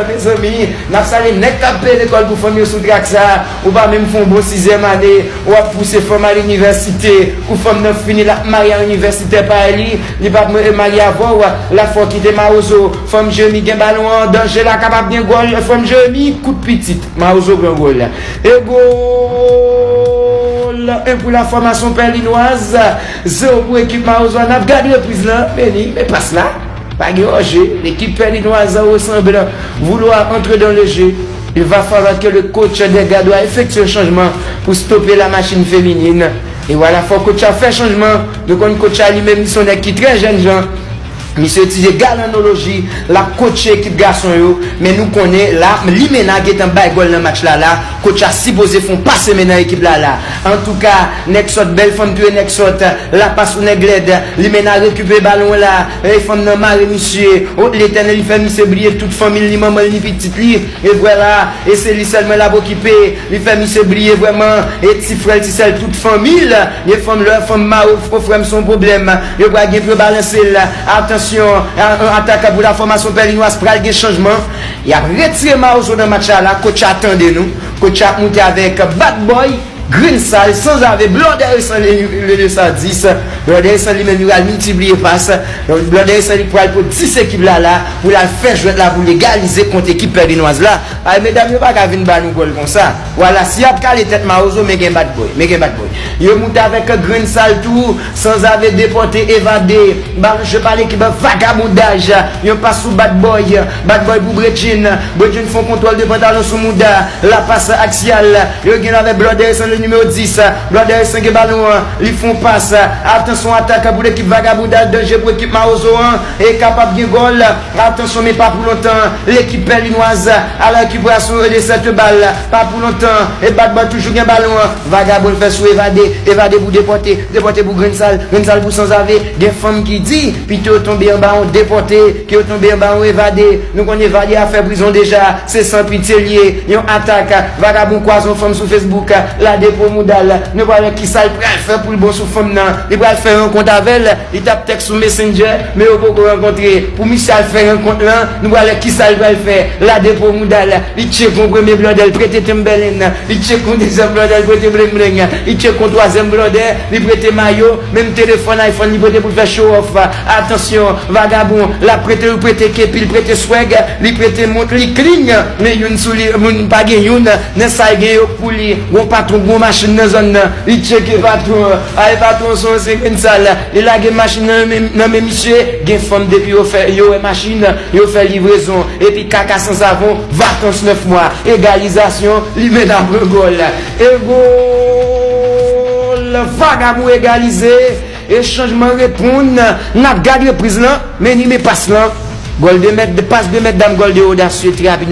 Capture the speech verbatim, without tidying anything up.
Mezanmi, n ap salye nèg k ap peye lekòl pou fanm yo sou trak sa. Ou pa menm fè yon bon sizyèm ane, w ap pouse fanm al inivèsite. Kou fanm nan fini, l ap marye a inivèsitè pa li. Li p ap marye avè w. La fò kite Mawozo. Fanm Jemi gen balon an. Danje la kapab gen gòl. Fanm Jemi, kout pitit. Mawozo pran gòl. E gòl! En pou la fòmasyon pèlinwaz, zewo pou ekip Mawozo a. N ap gade repriz lan. Meni, men pas la. Pa gen anje. L'équipe pèlinoise ressemble vouloir entrer dans le jeu. Il va falloir que le coach des Gardois effectue un changement pour stopper la machine féminine. E vwala, fò coach la fè chanjman. Nou konn coach la li menm, li se yon nèg ki trè jèn jan. Misye itilize galannoloji, l ap coache ekip gason yo. Men nou konnen la, Limena gentan bay gòl nan match la la. Coach la sipoze fè yon pase men nan ekip la la. Antouka, nèg sòt, bèl fanm touye nèg sòt. La pas ou nèg lèd. Limena rekipere balon an la. E fanm nan mare misye. O Letènèl, li fè misye bliye tout fanmi l, li manman l, ni pitit li. E vwala, e se li sèlman l ap okipe. Li fè misye bliye vrèman. E ti frè l, ti sè l, tout fanmi l. E fanm, lè fanm mare w, frè m, se yon pwoblèm. Yo pral gen pou yo balanse l. Atansyon, a- a- atak pou la fòmasyon pèlinwaz, pral gen chanjman. Y ap retire Mawozo nan match la la. Coach la tande nou. Coach la ap moute avèk Bad Boy, Green Sal, Sanzave, Blòdè Resan, le, le, le sa dis. Blòdè Resan li menm li pral miltipliye pas. Blòdè Resan li pral pot dis ekip la la pou l al fè jwèt la pou l egalize kont ekip pèlinwaz la. Ay, medam yo pa ka vin ba nou gòl konsa. Vwala, si y ap kale tèt Mawozo, men gen Bad Boy, men gen Bad Boy. Yo moute avèk Green Sal tou, Sanzave depòte, evade. Balon jwe pa lekip, vagabondaj. Yon pas sou Bad Boy. Bad Boy pou Bredjin. Bredjin fè yon kontwòl de pantalon sou mouda. La pas aksyal. Yo gen avèk Blòdè Resan, le nimewo dis. Blòdè Resan gen balon an. Li fè yon pas. Atansyon, atak pou lekip vagabondaj. Danje pou ekip Mawozo an. E kapab gen gòl. Atansyon, men pa pou lontan. Lekip pèlinwaz a la rekiperasyon de sèt bal. Pa pou lontan. E Bad Boy toujou gen balon an. Vagabon fè sou evade. Evade pou depòte. Depòte pou Green Sal. Green Sal pou Sanzave. Gen fanm ki di, pito yo tonbe anba yon depòte, ke yo tonbe anba yon evade. Nou konn evade a fè prizon deja. Se san pitye l ye. Yon atak. Vagabon kwaze yon fanm sou Facebook. Lade po mouda l. Nou pral wè kisa l pral fè pou l bon sou fanm nan. Li pral fè rankont avè l. Li t ap tèks sou Messenger, men yo poko rankontre. Pou misye al fè rankont lan, nou pral wè kisa l pral fè. Lade po mouda l, li tcheke yon premye blòdè, li prete Timberland. Li tcheke yon dezyèm blòdè, li prete bling bling. Li tcheke yon twazyèm blòdè, li prete mayo. Menm telefòn iPhone li prete pou l fè show off. Atansyon, vagabon, l ap prete, li prete kepi, li prete swag, li prete mont, li clean. Men youn sou li, moun pa gen youn. Nan sa l gen yo pou li. Gon patwon, gon machin nan zòn nan. Li tcheke patwon an. Ay, patwon se yon se Green Sal. Li lage machin nan men, nan men misye. Gen fanm depi yo fè, yo wè machin, yo fè livrezon. Epi kaka san savon, vakans nèf mwa. Egalizasyon, Limena pran gòl. E gòl! Vagabon egalize. E chanjman reponn. N ap gade repriz lan. Men ni men pas lan. Gòl de mèt, pas de mèt dam, gòl de odasye, trè rapid.